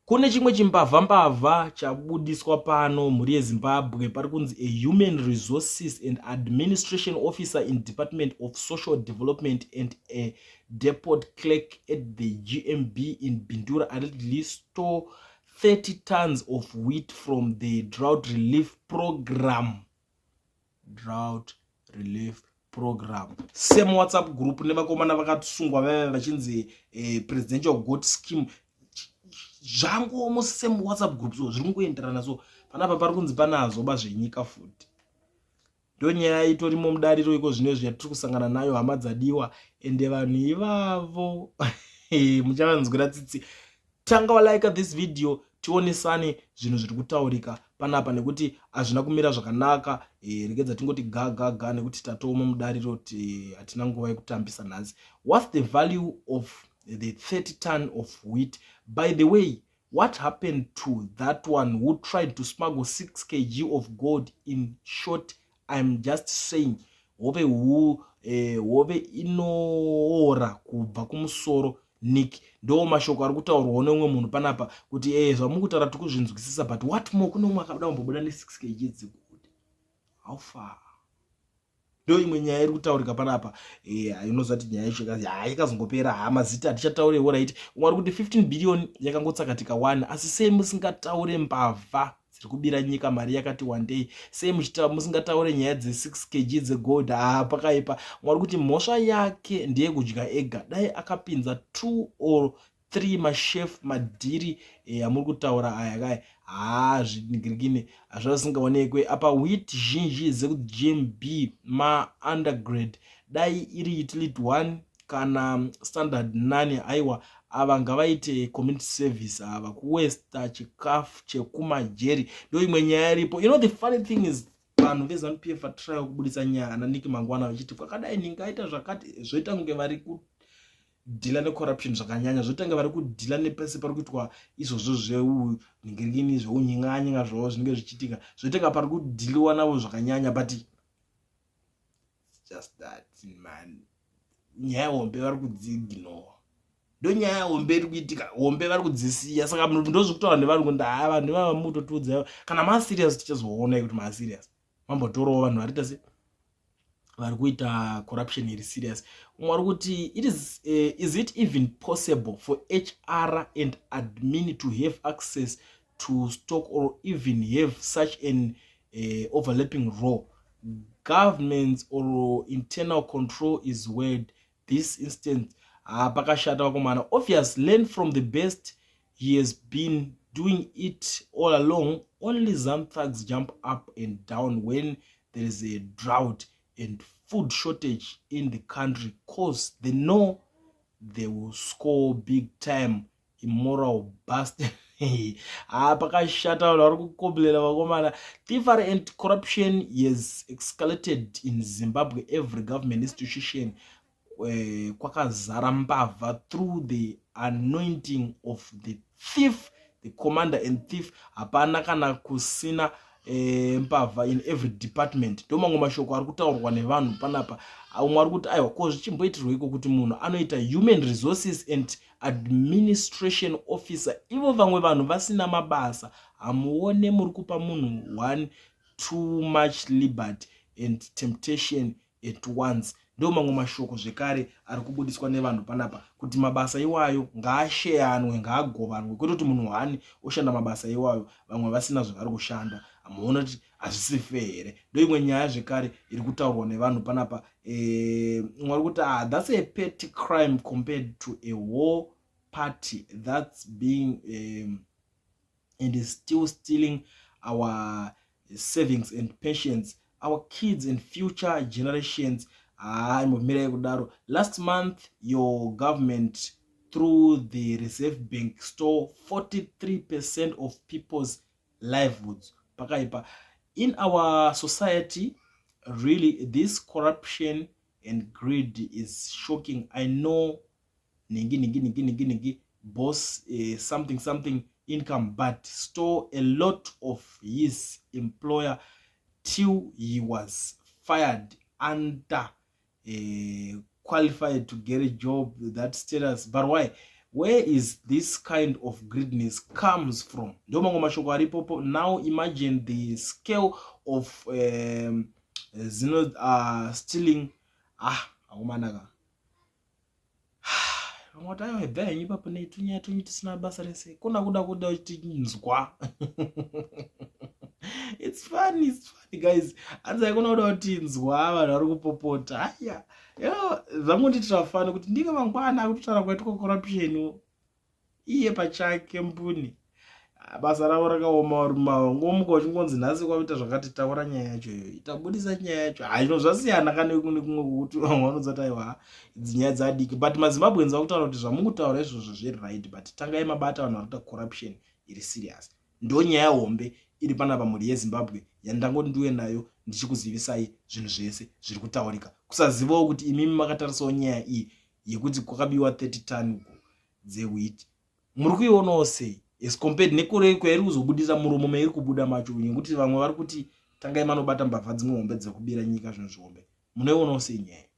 Kune chimwe chimbavha mbavha chabudiswa pano, mhuri yeZimbabwe. Pari kunzi a human resources and administration officer in Department of Social Development and a depot clerk at the GMB in Bindura allegedly stole 30 tons of wheat from the drought relief program. Drought relief program, same WhatsApp group nevakomana vakasungwa vaiva vachinzi presidential goat scheme. Zvangomo same WhatsApp group, so zviri kungoenderana. So panapa pari kunzi panazoba zvenyika futi. Ndo nyaya itorimo mudariro iko zvino izvi yatiri kusangana nayo, hama dzadiwa. Ende vanhu ivavo muchavanzwira tsitsi. Tanga walike this video, tionesane zvinhu zviri kutaurika panapa, nekuti hazvina kumira zvakanaka. Regedza tingoti ga ga ga, nekuti tatooma mudariro, hatina nguva yekutambisa nhasi. What's the value of the 30 ton of wheat? By the way, what happened to that one who tried to smuggle 6 kg of gold? In short, I'm just saying, hove hu hove inoora kubva kumusoro. Nick, ndo mashoko ari kutaurwawo neumwe munhu panapa kuti zvamuri kutaura tiri kuzvinzwisisa, but what more? Kune umwe akabuda kumbobuda ne6 kg dzegold. How far? Ndo imwe nyaya iri kutaurika panapa. Inoziva kuti nyaya yacho yakazongopera. Ha, mazita hatichatauriwo, right? Umwe ari kuti 15 billion yakangotsakatika 1, asi sei musingataure mbavha dziri kubira nyika mari yakati wandei? Sei musingataure nyaya dze6 kg dzegold? Ha, pakaipa. Umwe ari kuti mhosva yake ndeyekudya ega, dai akapinza 2 or 3 machef. Madhiri amuri kutaura aya kai, haa, zvingirikini hazvasingaonekwe apa. Wheat zhinji dzekuGMB maundergrade, dai iri utility 1 kana standard 9. Aiwa, ava ngavaite community service ava, kuwesta chikafu chekumajeri. Ndo imwe nyaya iripo. You know, the funny thing is, vanhu veZANU PF vatraya kubudisa nyaya naNick Mangwana vachiti kwakadai ningaita zvakati, zvoita kunge vari kudhila necorruption zvakanyanya, zvoita kunge vari kudhila nepese pari kuitwa izvozvo zveunhingirini, zveunyinganyinga zvavo zvinenge zvichiitika, zvoita kunge pari kudhiliwa navo zvakanyanya. But just that man, nyaya hombe vari kudziignore. Ndo nyaya hombe iri kuitika, hombe vari kudzisiya. Saka ndozvikutaura nevanhu kuti haa, vanhu ivava mutotiudza kana maserious, tichazoonai kuti maserious. Mambotorawo vanhu variita se vari kuita corruption iri serious. Umwe ari kuti is it even possible for HR and admin to have access to stock or even have such an overlapping role? Governments or internal control is word this instant. Ha, pakashata vakomana. Obvious, learn from the best. He has been doing it all along. Only ZANU thugs jump up and down when there is a drought and food shortage in the country, 'cause they know they will score big time. Immoral bust. Ha, pakashata, vanhu vari kukomplena vakomana. Thievery and corruption has escalated in Zimbabwe. Every government institution kwakazara mbavha through the anointing of the thief, the commander and thief. Hapana kana kusina mbavha in every department. Ndo mamwe mashoko ari kutaurwa nevanhu panapa. Umwe ari kuti aiwa, ko zvichimboitirweiko kuti munhu anoita human resources and administration officer, ivo vamwe vanhu vasina mabasa? Hamuone muri kupa munhu one too much liberty and temptation at once? Ndo mamwe mashoko zvekare ari kubudiswa nevanhu panapa, kuti mabasa iwayo ngaasheyanwe, ngaagovanwe, kwete kuti munhu one oshanda mabasa iwayo, vamwe vasina zvavari kushanda. Hamuona kuti hazvisi fair here? Ndo imwe nyaya zvekare iri kutaurwa nevanhu panapa. Umwe ari kuti, "Ah, that's a petty crime compared to a whole party that's being and is still stealing our savings and pensions, our kids and future generations." Hayi, mbomirai kudaro. Last month your government through the Reserve Bank stole 43% of people's livelihoods. Pakaipa. In our society, really, this corruption and greed is shocking. I know ningi ningi ningi ningi ningi boss something something income, but stole a lot of his employer till he was fired under qualified to get a job that status. But why? Where is this kind of greediness comes from? Ndo mamwe mashoko aripopo. Now imagine the scale of zino stealing. Ah, akumanaka vamwe vati aiwa, ibva henyu ipapo netunyaya twenyu tisina basa rese. Kona kuda kutinzwa. It's funny, it's funny, guys. Hanzi aikona kuda kutinzwa, vanhu vari kupopota. Aya, zvangonditira funny kuti ndinge mangwana akutotaura kwaitwa corruption iye pachake mbuni. Basa ravo rakaoma varume avo. Ngomuka uchingonzi nhasi kwakuita zvakati, taura nyaya yacho iyoyo, tabudisa nyaya yacho. Haino zvasiyana kane kumwe kwekuti vamwe vanodzati aiwa, idzi nyaya dzadiki, but maZimbabweans vakutaura kuti zvamukutaura izvozvo zviri right, but tangai mabata vanhu vari kuita corruption iri serious. Ndo nyaya hombe iri panapa, mhuri yeZimbabwe, yandangoti ndiuye nayo ndichikuzivisai zvinhu zvese zviri kutaurika. Kusazivawo kuti imimi makatarisawo nyaya iyi yekuti kwakabiwa 30 ton uko dzewheat, muri kuionawo sei as compared nekure kwairi kuzobudisa muromo mairi kubuda macho, nekuti vamwe vari kuti tangai manobata mbavha dzimwe hombe dzekubira nyika zvinhu zvihombe? Munoionawo sei nyaya?